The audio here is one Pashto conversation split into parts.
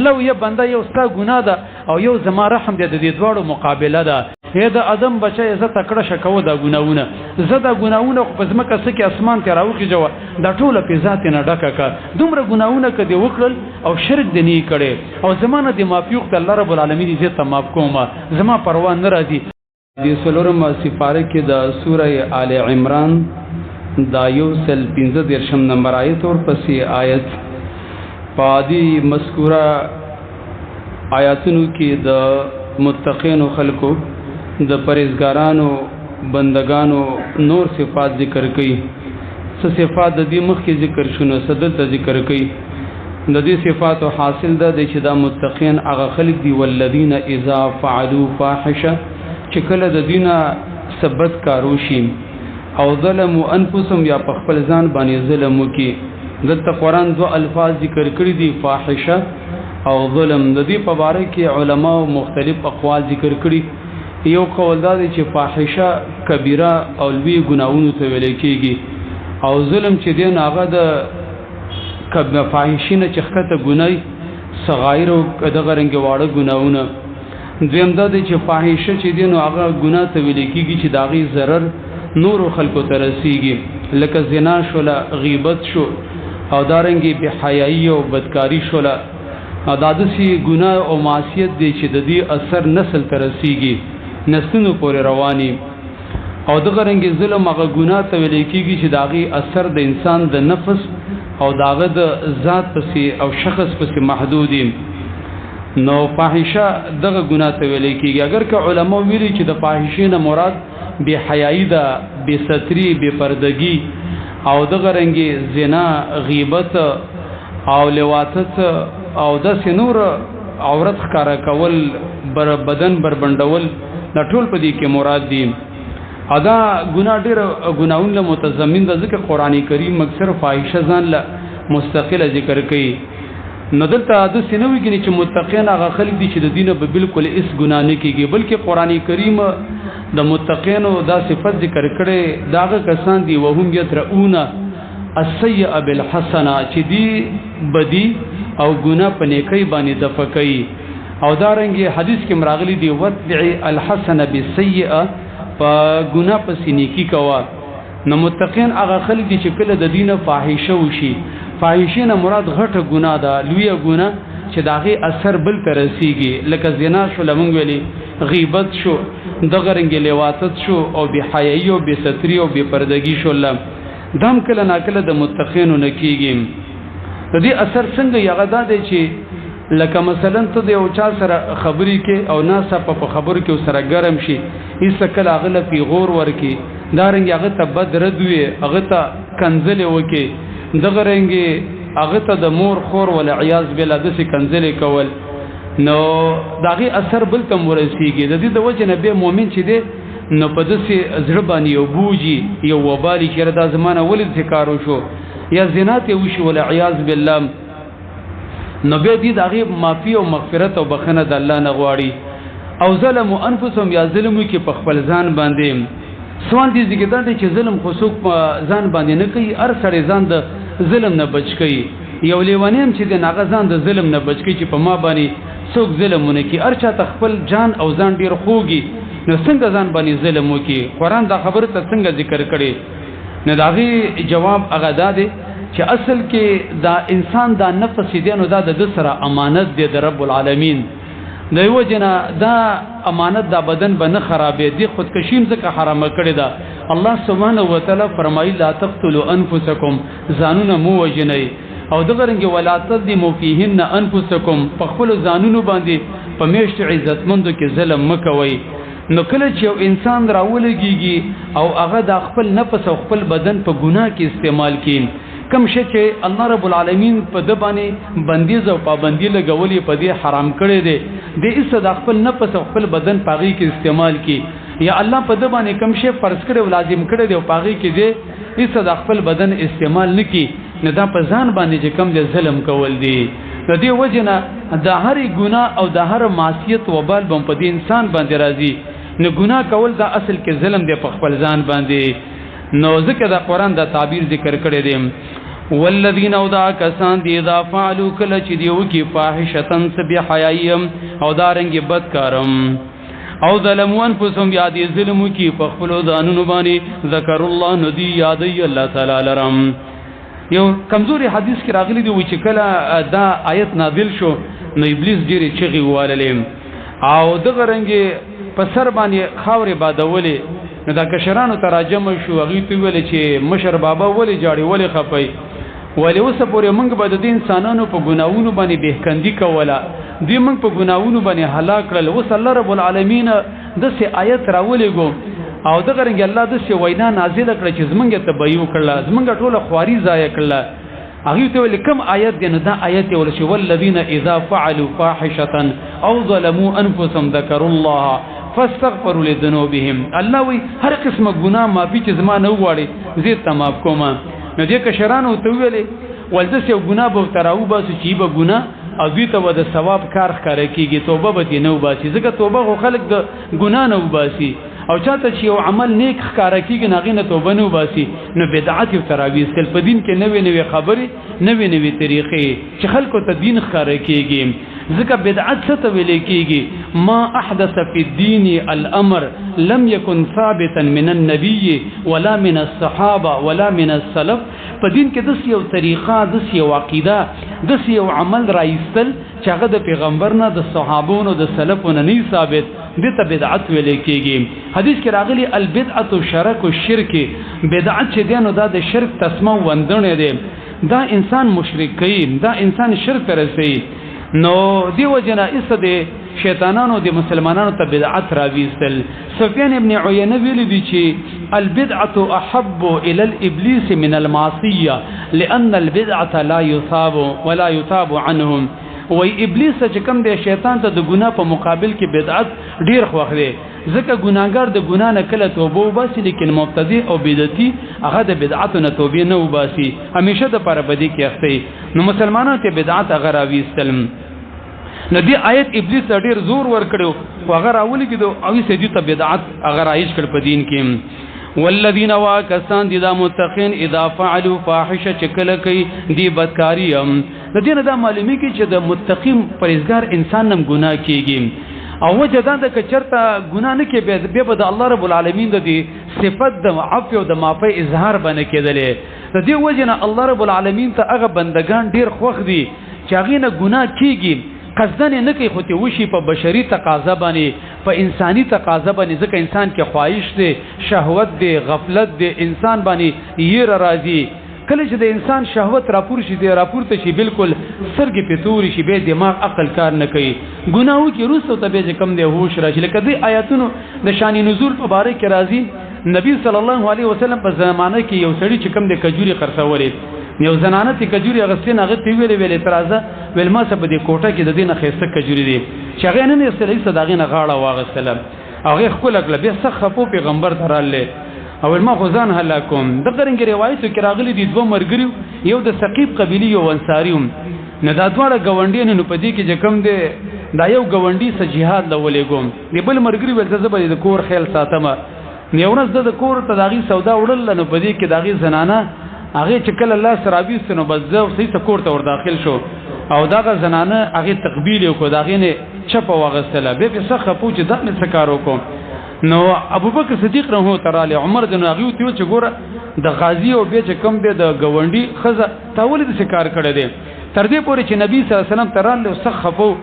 الله وی بنده، یو ستا ګناه ده او یو زما رحم دی، د دې دواړو مقابله ده. اے د ادم بچی، زه تکړه شکو دا ګناونه، زه دا ګناونه خو په ځمکه سکه اسمان ته راوخی جوه، دا ټوله په ذات نه ډکه کا. دومره ګناونه کدی وکړل او شرک دی نه کړي او زمانه د معافي وخت، الله رب العالمین زه ته معاف کوم، زما پروا نه راځي. د سلورم سپاره کې د سوره آل عمران دا 135 نمبر آیت اور پسې آیت. په دې مذکوره آیاتونو کې د متقینو خلکو، د پرهیزګارانو بندگانو نور صفات ذکر کړي. څه صفات د دې مخکې ذکر شونه، څه دلته ذکر کړي. د دې صفاتو حاصل ده چې دا متقین هغه خلک دي، والذین اذا فعلوا فاحشه، چې کله د دینه ثبت کارو شي او ظلموا انفسهم یا په خپل ځان باندې ظلم وکي. دلته قرآن دو الفاظ ذکر کړی دي، فاحشه او ظلم. د دې په باره کې علماو مختلف اقوال ذکر کړي. یو قول دا دی چې فاحشه کبیره او لوی ګناهونو ته ویل کېږي، او ظلم چې دی نو هغه د فاحشې نه چې ښکته ګناه، صغایر او دغه رنګ واړه ګناهونه. دویم دا دی چې فاحشه چې دی نو هغه ګناه ته ویل کېږي چې د هغې ضرر نورو خلکو ته رسیږي، لکه زنا شوله، غیبت شو او دارنګې بې حیایي او بدکاري شوله. او دا داسې ګناه او معصیت دی چې د دې اثر نسل ته رسیږي، نسلونو پورې رواني. او دغه رنګې ظلم هغه ګناه ته ویل کېږي چې د هغې اثر د انسان د نفس او د هغه د ذات پسې او شخص پسې محدود. نو فاحشه دغه ګناه ته ویل کېږي. اگر که علما ویلي چې د فاحشې نه مراد بې حیایي ده، بې ستري، بې پردګي او دغه رنګې زنا، غیبت او لواطت او داسې نور عورت ښکاره کول، بر بدن بربنډول، دا ټول په دې کې مراد دي. ادا ګناه ډېر ګناهونه له متضمن ده، ځکه قرآن کریم اکثر فاحشه ځان له مستقله ذکر کوي. نو دلته داسې نه وي ګنې چې متقین هغه خلک دي چې د دینه به بالکل هیڅ ګناه نه کېږي، بلکې قرآن کریم د متقینو دا صفت ذکر کړي، دا هغه کسان دي، وهم یدرؤون السیئه بالحسنه، چې دی بدی او ګناه په نیکۍ باندې دفع کوي. او دارنګې حدیث کې مراغلي دي، وتبع الحسنه بالسیئه، په ګناه پسې نیکي کوه. نو متقین هغه خلک دي چې کله د دینه فاحشه وشي، فاحشې نه مراد غټه ګناه ده، لویه ګناه چې د هغې اثر بل ته رسیږي، لکه زنا شو، لمونږ ویلي غیبت شو، دغه رنګې لواطت شو او بې حیایي او بې ستري او بې پردګي شوله. دا هم کله ناکله د متقینو نه کېږي. د دې اثر څنګه یې؟ هغه دا دی چې لکه مثلا ته د یو چا سره خبرې کې او ناڅاپه په خبرو کې سره ګرم شي، هیڅ کله هغه له پیغور ورکې، دارنګې هغه ته بد رد وي، هغه ته کنځلې وکې، دغه رنګې هغه ته د مور خور والعیاذ بالله داسې کنځلې کول، نو د هغې اثر بل ته هم ورسېږي. د دې د وجې نه بیا مؤمن چې دی نو په داسې زړه باندې یو بوجي، یو وبالي چې یاره دا زما نه ولې داسې کار وشو، یا زنا ته وشي والعیاذ بالله، نو بیا دې د هغې معافي او مغفرت او بخښنه د الله نه غواړي. او ظلموا انفسهم یا ظلم وکړي په خپل ځان باندې. سوال دې ځکه دا دی چې ظلم خو څوک په ځان باندې نه کوي، هر سړی ځان د ظلم نه بچ کوي. یو لیونی هم چې دی هغه ځان د ظلم نه بچ کوي چې په ما باندې څوک ظلم ونه کړي. هر چا ته خپل جان او ځان ډېر خوږي، نو څنګه ځان باندې ظلم وکړي؟ قرآن دا خبره ته څنګه ذکر کړي؟ نو د هغې جواب هغه دا دی چې اصل کې دا انسان دا نفس دی نو دا د ده سره امانت دی د رب العالمین. د یو جنا دا امانت دا بدن به نه خرابې دي. خودکشي هم ځکه حرامه کړې ده. الله سبحانه وتعالی فرمایي، لا تقتلوا انفسکم، ځانونه مو وژنئ. او دغه رنګ ولا تظلموا فیهن انفسکم، په خپلو ځانونو باندې په میشتو عزتمندو کې ظلم مه کوئ. نو کله چې یو انسان راولګیږي او هغه د خپل نفس او خپل بدن په ګناه کې استعمال کړي، کوم شی چې الله رب العالمین په ده باندې بندیز او پابندي لګولې، په دې حرام کړی دی، د ایسه د خپل نفس او خپل بدن په هغې کې استعمال کړي، یا الله په ده باندې کوم شی فرض کړی او لازم کړی دی او په هغې کې دی ایسه د خپل بدن استعمال نه کړي، نو دا په ځان باندې چې کوم دی ظلم کول دي. د دې وجې نه د هرې ګناه او د هر معصیت وبال به په دې انسان باندې راځي. نو ګناه کول دا اصل کې ظلم دی په خپل ځان باندې. نو ځکه دا قرآن دا تعبیر ذکر کړی دی. والذین او دا کسان دی اذا فعلوا کله چې دیو کی فاحشتن سبی حیایم او دارنګ بدکارم او ظلموا انفسهم یا دی ظلم کی په خپل ځانونو باندې ذکر الله ندی یاد الله تعالی لرم. یو کمزوري حدیث کې راغلی دی چې کله دا آیت نازل شو نو ابلیس ډېرې چغې وواللې او دغه رنګې په سر باندې خاورې بادولې. نو دا کشرانو ته راجمع شو، هغوی ته وویل چې مشر بابا ولې جاړې، ولې خفه یې؟ ولې اوسه پورې موږ به د دې انسانانو په ګناهونو باندې بهکندي کوله، دوی موږ په ګناهونو باندې هلاک کړل، اوس الله رب العالمین داسې آیت راولېږو او دغه رنګ الله داسې وینا نازله کړه چې زمونږ تبعي وکړله، زمونږ ټوله خواري ضایع کړله. هغوی ته ویل کوم آیت دی؟ نو دا آیت یې ویل چې والذین اذا فعلوا فاحشة او ظلموا انفسهم ذکروا الله فاستغفروا لذنوبهم. الله وی هر قسمه ګناه معافي چې زما نه وغواړي زه ته معاف کوم. نو دې کشرانو ته ویلې ول داسې یو ګناه به ورته راوباسو چې به ګناه او دوی ته به د ثواب کار ښکاره کېږي، توبه به ترې نه وباسي، ځکه توبه خو خلک د ګناه نه وباسي او چاته چې یو عمل نیک ښکاره کېږي نو هغې نه توبه نه وباسي. نو بدعت یې ورته راویستل، په دین کې نوې نوې خبرې، نوې نوې طریقې چې خلکو ته دین ښکاره کېږي. ځکه بدعت څه ته ویل کېږي؟ ما احدث فی الدین الامر لم یکن ثابتا من النبی ولا من الصحابه ولا من السلف. په دین کې داسې یو طریقه، داسې یو عقیده، داسې یو عمل راایستل چې هغه د پیغمبر نه، د صحابو نه، د سلفو نه نه ثابت، دې ته بدعت ویل کېږي. حدیث کې راغلي البدعة شرک الشرک، بدعت چې دی نو دا د شرک تسمه وندڼی دی، دا انسان مشرک کوي، دا انسان شرک ته رسوي. نو دی وجه نه ایسه د شیطانانو د مسلمانانو ته بدعت راویستل. سفیان ابن عینه ویلی دی چې البدعة احب الى الابلیس من المعصیه لان البدعة لا یثاب ولا یتاب عنهم. وای ابلیس چې کوم دی شیطان ته د ګناه په مقابل کې بدعت ډیر خوښ دی، ځکه ګناهګار د ګناه نه کله توبه وباسي، لیکن مبتدی او بدعتي هغه د بدعت نه توبې نه وباسي، همیشه د پاره بدی کې اخته. نو مسلمانانو ته بدعت هغه راویستل. نو دې آیت ابلیس ته ډیر زور ورکړو، خو هغه راولېږېدو او یې دې ته بدعت هغه رایج کړ په دین کې. والذین واکسان دي دا متقین اذا فعلوا فاحشه چې کله کوي دی بدکاری. د دې نه دا معلومیږي چې د متقین پرهیزګار انسان نم ګناه کیږي، او وجه دا ده که چېرته ګناه نه کوي بیا به د الله رب العالمین د دې صفت د عفو او د معافۍ اظهار به نه کېدلی. د دې وجې نه الله رب العالمین ته هغه بندګان ډېر خوښ دي چې هغې نه ګناه کیږي، قصداً یې نه کوي، خو ترې وشي په بشري تقاضا باندې، په انساني تقاضا باندې، ځکه انسان کې خواهش دی، شهوت دی، غفلت دی، انسان باندې یره راځي. کله چې د انسان شهوت راپور شي، دی راپورته شي، بالکل سترګې پې تورې شي، بیا دماغ عقل کار نه کوي، ګناه وکړي، وروسته ته بیا چې کوم دی هوش راشي. لکه دې آیاتونو د شان نزول په باره کې راځي، نبی صلی الله علیه وسلم په زمانه کې یو سړي چې کوم دی کجوري خرڅولې، یو زنانه ته کجوري اغستې، هغه ته ویلې ویلې ته راځه، ویل ما سره په دې کوټه کې د دې نه ښایسته کجوري دي، چې هغې نه نیستله، ایسته د هغې نه غاړه واغستله، هغې ښکله کړله، بیا سخت خفه پیغمبر ته راغلی او ویل ما خو ځان هلاک کوم. دغه رنګ روایتو کې راغلي دي دوه ملګري، یو د ثقیف قبیلې یو انصاري وم. نو دا دواړه ګاونډیان، نو په دې کې چې کوم دی دا یو ګاونډي څه جهاد له ولېږم، د بل ملګري ویل زه به د کور خیال ساتم. نو یو ورځ د کور ته د هغې سودا وړله، نو په دې کې د هغې زنانه هغې چې کله لاس راویست، نو بس زه صحیح څه کور ته ور داخل شو او دغه زنانه هغې تقبیل یې وکړو، د هغې نه چپه واغستله، بیا پې سخت خفه و چې دا مې څه کار وکړو. نو ابوبکر صدیق رحمه ته راغلی، عمر دی، نو هغې ورته وویل چې ګوره د غازي او بیا چې کوم دی د ګاونډي ښځه تا ولې داسې کار کړی دی؟ تر دې پورې چې نبی صلی الله علیه وسلم ته راغلی او سخت خفه و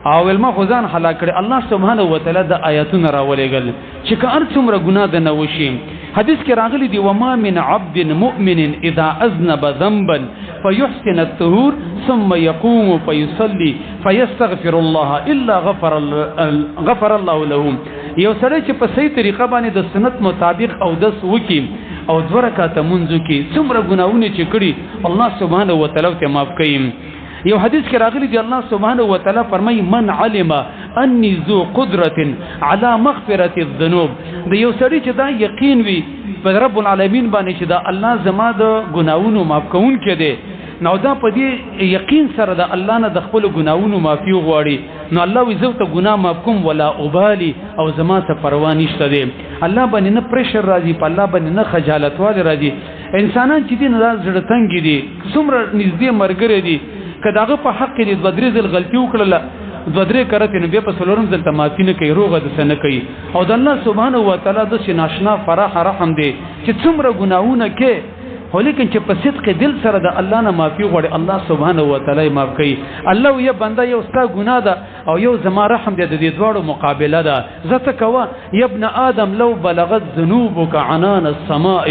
او ویل ما خو ځان هلاک کړی. الله سبحانه وتعالی د آیاتونه راولېږل چې که هر څومره ګناه د نه وشي. حدیث کې راغلی دی وما من عبد مؤمن اذا اذنب ذنبا فيحسن الطهور ثم يقوم فيصلي فيستغفر الله الا غفر الله له. یو سړی چې په صحیح طریقه باندې د سنت مطابق او دس وکي او دوه رکعاته مونځ وکړي، څومره ګناهونه چې کړي الله سبحانه وتعالی ته معاف کوي. یو حدیث کې راغلی دی الله سبحانه وتعالی فرمایي من علم انی ذو قدرت علی مغفرة الذنوب. د یو سړي چې دا یقین وي په رب العالمین باندې چې دا الله زما د ګناهونو معاف کوونکی دی، نو دا په دې یقین سره د الله نه د خپل ګناهونو معافي وغواړي، نو الله وی زه ته ګناه معاف کوم ولا ابالي او زما څه پروا نشته دی. الله باندې نه پریشر راځي، په الله باندې نه خجالتوالی راځي. انسانان چې دین دا زړه تنګ دي، څومره نږدې مرګره دي، که داغه په حق کې دوه درې ځل غلطي وکړله، دوه درې کرته، نو بیا په څلورم ځل ته معافي نه کوي، روغه د نه کوي. او د الله سبحانه و تعالی د ناشنا فراخ رحم دی چې څومره ګناهونه کې، خو لیکن چې په صدق دل سره د الله نه معافي غواړي، الله سبحانه و تعالی معاف کوي. الله یې بنده یو ستا ګناه ده او یو زما رحم دی، د دې دواړو مقابله ده. زته کوه یا ابن آدم لو بلغت ذنوبك عنان السماء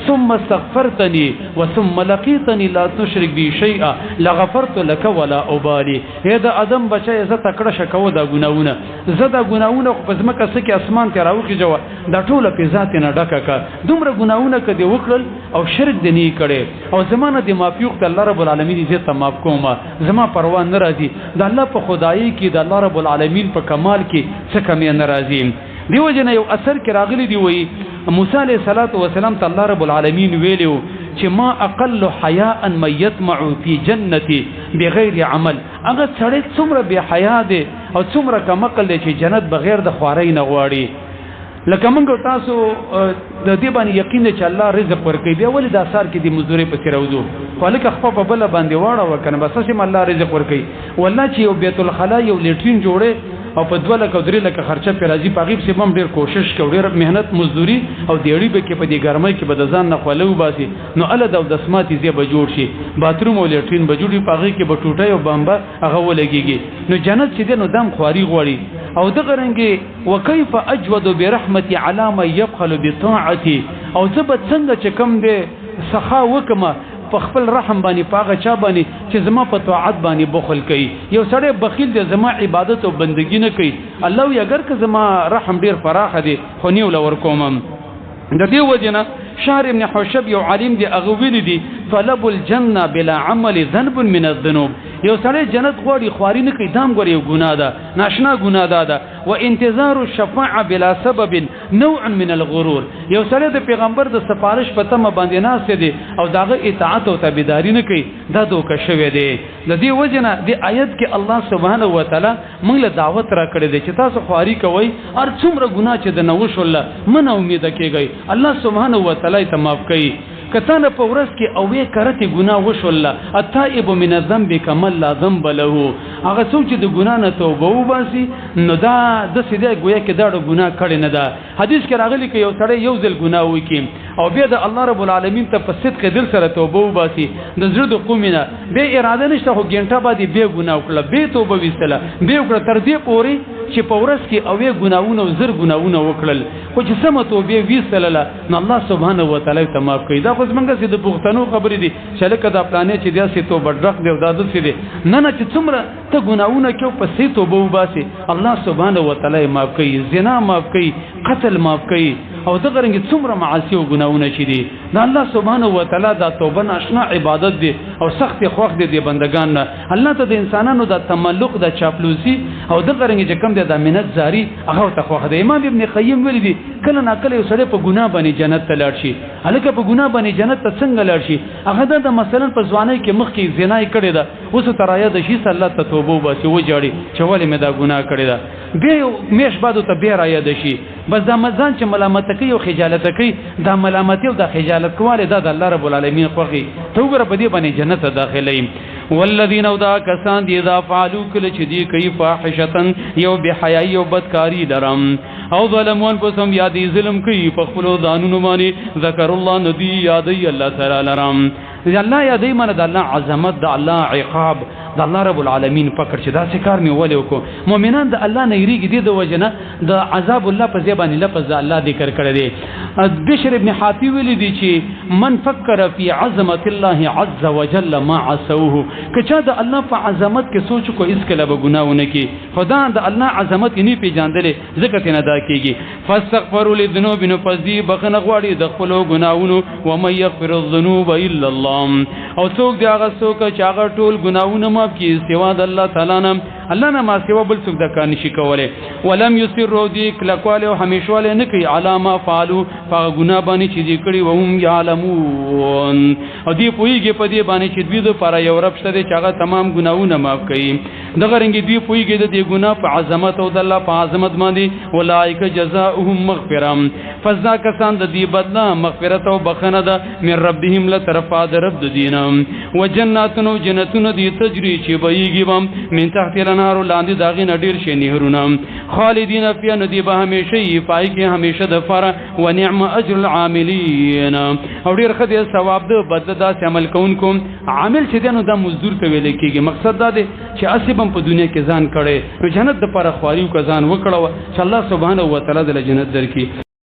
ثم استغفرتني وثم لقيتني لا تشرك بي شيئا لغفرت لك ولا ابالي. هي د ادم بچي زه تکړه شکو دا ګناونه، زه دا ګناونه خو په ځمکه سکه اسمان ته راوخیجوه، دا ټوله په ذات نه ډکه کا. دومره ګناونه کدی وکړل او شرک دی نه کړي او زمانه د معافي وخت الله رب العالمین زه ته معاف کوم، زما پروا نه راځي. د الله په خدایي کې، د الله رب العالمین په کمال کې څه کمی نه راځي. دیو جن یو اثر کې راغلی دی، وی موسی علیہ الصلوۃ والسلام ته الله رب العالمین ویلو چې ما اقل حیاء من یطمع فی جنتی بغیر عمل. هغه سړی څومره بے حیا دی او څومره کم عقل دی چې جنت بغیر د خوارۍ نه غواړي. لکه موږ تاسو د دې باندې یقین چې الله رزق ورکوي، بیا ولې د اثار کې د مزدوري پسې راوځو؟ خو لکه خپل په بل باندې واړه وکنه، بس سم الله رزق ورکوي. والله چې یو بیت الخلا یو لیټرین جوړه او په 2 لک او 3 لک خرچه پر راځي، په غیب سبم ډیر کوشش کوي، ډیر مهنت مزدوري او دیړي به کې په دې ګرمۍ کې به د ځان نه خولو باسي، نو ال د دسماتي زی به جوړ شي، باتروم او لیټرین به جوړي، په غیب کې به ټوټه او بمبه هغه ولګيږي. نو جنت چې دی نو دم خواري غواړي. او دغه رنګي وکيف اجود برحمتي على ما يبخل بطاعتي، او زه به څنګه چې کم دی سخا وکمه په خپل رحم باندې پاغه چا باندې چې زما په طاعت باندې بخل کوي. یو سړی بخیل دی، زما عبادت او بندگی نه کوي، الله یې اگر که زما رحم ډیر فراخ دی خو نیو لور کوم. د دې وجنه شهر ابن حوشب یو عالم دی، هغه ویلي دي طلب الجنه بلا عمل ذنب من الذنوب. یو سړی جنت غواړي خواري نه کوي، دام ګوري یو ګناه ده، ناشنا ګناه ده ده. وانتظار الشفاعه بلا سبب نوع من الغرور. یو سړی د پیغمبر د سفارش په تمه باندې ناست دی او داغه اطاعت او تابعداري نه کوي، دا دوکه شوی دی. د دې وجنه د آیت کې الله سبحانه و تعالی موږ له دعوت را کړی دی چې تاسو خواري کوئ، هر څومره ګناه چې د نوښ الله من امید کېږئ، الله سبحانه و تعالی ته معاف کوي. کتانه په ورځ کې او وی کرته ګناه وشول، التائب من الذنب کما لا ذنب له. هغه څوک چې د ګناه نه توبه وباسي نو دا د سیده گویا کې دا ګناه کړي نه ده. حدیث کې راغلی کې یو سړی یو ځل ګناه وکړي او بیا د الله رب العالمین ته په صدق دل سره توبه وباسي، د زړه د قومې نه به اراده نشته، خو ګنټه باندې بیا ګناه وکړه، بیا توبه ویستله، بیا وکړه، تر دې پورې چې په ورځ کې او یې ګناهونه زر ګناهونه وکړل، خو چې سمه توبه ویستله نو الله سبحانه وتعالی ته معاف کوي. دا خو زمونږ سي د پښتنو خبرې دي چې لکه دا پلانې چې داسې توبه ډک دی او دا داسې دی. نه نه، چې څومره ته ګناهونه کوې په سي توبه وباسي، الله سبحانه وتعالی معاف کوي، زنا معاف کوي، قتل معاف کوي، او دغه رنګ څومره معاصي او ګناهونه چې دي، دا الله سبحانه وتعالی دا توبه ناشنا عبادت دی او سخت خوښ دی د بندگان نه. الله ته د انسانانو د تملق د چاپلوسی او دغه رنګ چې کم دی د منت زاری هغه ته خوښ دی. امام ابن قیم ویلي دي کله نا کله یو سړی په ګناه باندې جنت ته لاړ شي. هلکه په ګناه باندې جنت ته څنګه لاړ شي؟ هغه د مثلا په ځوانۍ کې مخکې زنا یې کړې ده، اوس ته رایاد شي الله ته توبه وباسي، وژاړي چې ولې مې دا ګناه کړې ده، بیا یو میاشت بعد ته بیا رایاد شي، بس دا ځان چې ملامت کوي او خجالت کوي، دا ملامتي او دا خجالت کواله دا د الله رب العالمین خوښي. ته وګوره په دې باندې جنت ته داخلي. والذین او دا کسان دي اذا فعلوا کله چې دی کوي فاحشتن یو بے حیايي او بدکاری لرم او ظلموا انفسهم یا دی ظلم کوي په خپلو ځانونو باندې، ذکر الله ندی یادی الله تعالی لرم. الله یادی منه د الله عظمت، د الله عقاب، د الله رب العالمین فکر چې دا څه کار مې ولې وکړو. مؤمنان د الله نه یریږي، دې د وجنه د عذاب الله په ځای باندې لفظ د الله ذکر کړی دی. بشر ابن حافی ویلي دی چې من فکر فی عظمت الله عز وجل ما عصوه، که چا د الله په عظمت کې سوچ کو اس کله به ګناه ونه کړي، خدا د الله عظمت یې نه پیژندلې ځکه ترې نه دا کېږي. فاستغفروا لذنوبهم، پس دوی بخښنه غواړي د خپلو ګناهونو. ومن یغفر الذنوب الا الله، او څوک دی هغه څوک چې هغه ټول ګناهونه معاف کړي سوا د الله تعالی نه. الله نه ما سوا بل څوک دا کار نشي کولای. ولم یسروا، دی کلکواله او همیشواله نه کوي، علامه فعلوا، په ګناه باندې چې دی کړي، وهم یعلمون، او دی پوهیږي په دې باندې چې دوی د پر یو رب شته چې هغه تمام ګناهونه معاف کوي. دغه رنګ دوی پوهیږي د دې ګناه په عظمت او د الله په عظمت باندې. اولئک جزاؤهم مغفرة، پس دا کسان د دې بدله مغفرت او بخنه ده، من ربهم، لطرفا د رب د دینه، وجناتن، جنتون دی، تجری، چې بهیږي بم، من تحت الانهار، لاندې داغې نډیر شي نهرونه، خالدین فیها، ندی به همیشه یې پای کې همیشه د فر، ونعم اجر العاملین، او ډیر ښه دی ثواب د بدله داسې عمل کوونکو. عامل چې دینو دا مزدور ته ویل کېږي. مقصد دا دی چې اسبم په دنیا کې ځان کړي نو جنت د پر خواریو کا ځان وکړو چې الله سبحانه و تعالی د جنت درکې.